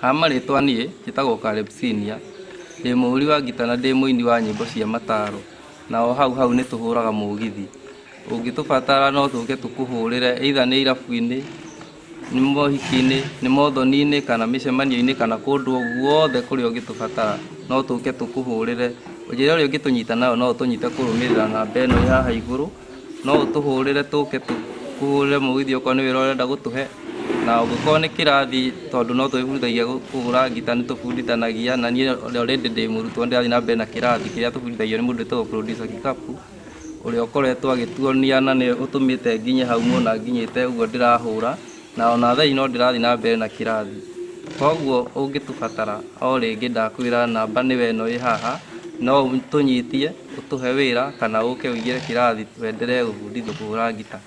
Ha marĩtwa niĩ njĩtagwo Caleb Senior, ndĩ mũhũri wa ngita na ndĩ mũini wa nyĩmbo cia mataro, na o hau hau nĩ tũhũraga mũgithi. Ũngĩtũbatara no tũke tũkũhũrĩre either nĩ irabu-inĩ, nĩ mohiki-inĩ, nĩ mothoni-inĩ kana mĩcemanio-inĩ kana kũndũ o guothe kũrĩa ũngĩtũbatara no tũke tũkũhũrĩre. Njĩra ĩrĩa ũngĩtũnyita nayo no ũtũnyite kũrũmĩrĩra namba ĩno ĩ haha igũrũ. No ũtũhũrĩre tũke tũkũhũrĩre mũgithi okorwo nĩ wĩra ũrenda gũtũhe, na ũngĩkorwo nĩ kĩrathi tondũ no twĩbundithagia kũhũra ngita nĩ tũbundithanagia, na niĩ already ndĩ mũrutwo nĩ ndĩrathiĩ na mbere na kĩrathi kĩrĩa tũbundithagio nĩ mũndũ wĩtagwo producer Kikapu, ũrĩa ũkoretwo agĩtuonia na nĩ ũtũmĩte nginye hau muona nginyĩte ũguo ndĩrahũra, na ona thaa ici no ndĩrathiĩ na mbere na kĩrathi. Koguo ũngĩtũbatara o rĩngĩ ndakwĩra namba nĩyo ĩno ĩ haha, no ũtũnyitie ũtũhe wĩra kana ũke ũingĩre kĩrathi wenderee gũbundithio kũhũra ngita.